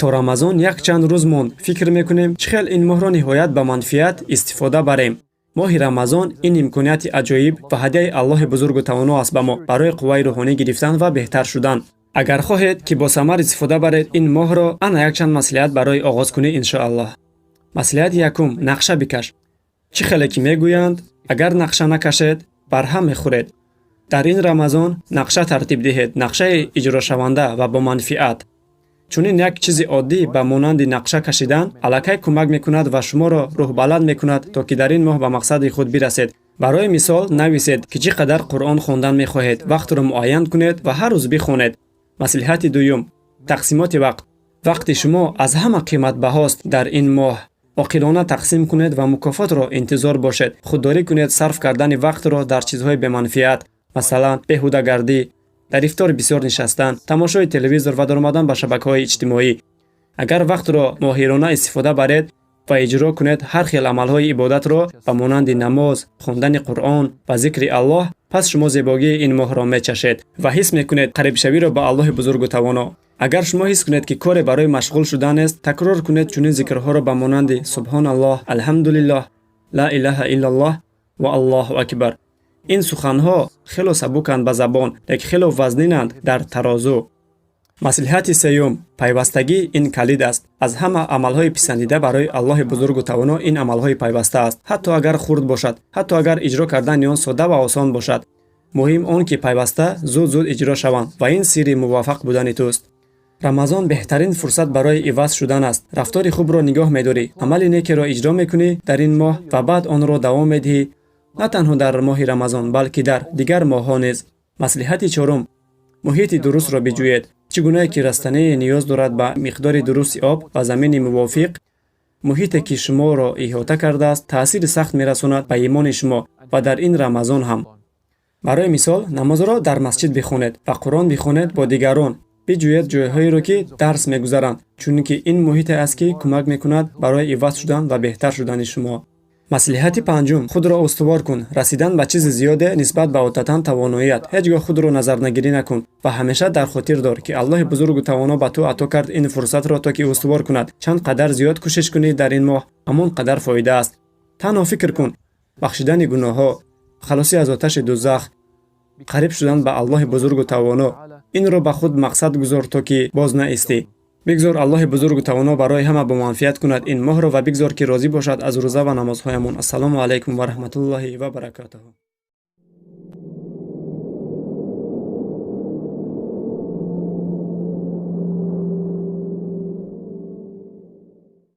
То Рамазон якчанд рӯз монд. Фикр мекунем, чӣ хел ин моҳро ниҳоят ба манфиат истифода барем. Моҳи Рамазон ин имконияти аҷоиб ва ҳадияи Аллоҳи Бузургу Тавоно аст ба мо барои қувваи рӯҳонӣ гирифтан ва беҳтар шудан. Агар хоҳед, ки бо самар истифода баред ин моҳро, ана якчанд маслиҳат барои оғозкунӣ, иншоаллоҳ. Маслиҳати якум: нақша бикаш. Чӣ хеле ки мегӯянд, агар нақша накашед, барҳам мехӯред. Дар ин Рамазон нақша тартиб диҳед, нақшаи иҷрошаванда ва бо манфиат. Чунин як чизи оддӣ ба монанди нақша кашидан аллакай кӯмак мекунад ва шуморо рӯҳбаланд мекунад, то ки дар ин моҳ ба мақсади худ бирасед. Барои мисол, нависед, ки чӣ қадар Қуръон хондан мехоҳед, вақтро муайян кунед ва ҳар рӯз бихонед. Маслиҳати дуюм: тақсимоти вақт. Вақти шумо аз ҳама қиматбаҳост. Дар ин моҳ оқилона тақсим кунед ва мукофотро интизор бошед. Худдорӣ кунед сарф кардани вақтро дар чизҳои беманфиат, масалан, беҳудагардӣ, дар ифтор бисёр нишастан, тамошои телевизор ва даромадан ба шабакаҳои иҷтимоӣ. Агар вақтро моҳирона истифода баред ва иҷро кунед ҳар хел амалҳои ибодатро ба монанди намоз, хондани Қуръон ва зикри Аллоҳ, пас шумо зебогии ин моҳро мечашед ва ҳис мекунед қарибшавиро ба Аллоҳи Бузургу Тавоно. Агар шумо ҳис кунед, ки коре барои машғул шудан нест, такрор кунед чунин зикрҳоро ба монанди Субҳоналлоҳ, Алҳамдулиллоҳ, Ла илаҳа иллаллоҳ ва Аллоҳу акбар. Ин суханҳо хело сабуканд ба забон, лекин хело вазнинанд дар тарозу. Маслиҳати сеюм: пайвастагӣ ин калид аст. Аз ҳама амалҳои писандида барои Аллоҳи Бузургу Тавоно ин амалҳои пайваста аст, ҳатто агар хурд бошад, ҳатто агар иҷро кардани он содда ва осон бошад. Муҳим он, ки пайваста, зуд зуд иҷро шаванд, ва ин сирри муваффақ будани туст. Рамазон беҳтарин фурсат барои иваз шудан аст. Рафтори хубро нигоҳ медорӣ, амали некеро иҷро мекунӣ дар ин моҳ ва баъд онро давом медиҳӣ на танҳо дар моҳи Рамазон, балки дар дигар моҳҳо низ. Маслиҳати чорум: муҳити дурустро биҷӯед. Чӣ гунае ки растание ниёз дорад ба миқдори дурусти об ва замини мувофиқ, муҳите, ки шуморо иҳота кардааст, таъсири сахт мерасонад ба имони шумо ва дар ин Рамазон ҳам. Барои мисол, намозро дар масҷид бихонед ва Қуръон бихонед бо дигарон. Биҷӯед ҷойҳоеро, ки дарс мегузаранд, чунки ин муҳите аст, ки кӯмак мекунад барои иваз шудан ва беҳтар шудани шумо. Маслиҳати панҷум: худро устувор кун. Расидан ба чизи зиёде нисбат ба одатан тавоноият. Ҳеҷ гоҳ худро назарнагирӣ накун ва ҳамеша дар хотир дор, ки Аллоҳи Бузургу Тавоно ба ту ато кард ин фурсатро, то ки устувор кунад. Чанд қадар зиёд кӯшиш кунӣ дар ин моҳ, ҳамон қадар фоида аст. Танҳо фикр кун: бахшидани гуноҳҳо, халосӣ аз оташи дузах, қариб шудан ба Аллоҳи Бузургу Тавоно. Инро ба худ мақсад гузор, то ки боз наистӣ. Бигзор Аллоҳи Бузургу Тавоно барои ҳама боманфиат кунад ин моҳро ва бигзор, ки розӣ бошад аз рӯза ва намозҳоямон. Ассалому алайкум ва раҳматуллоҳи ва баракатуҳу.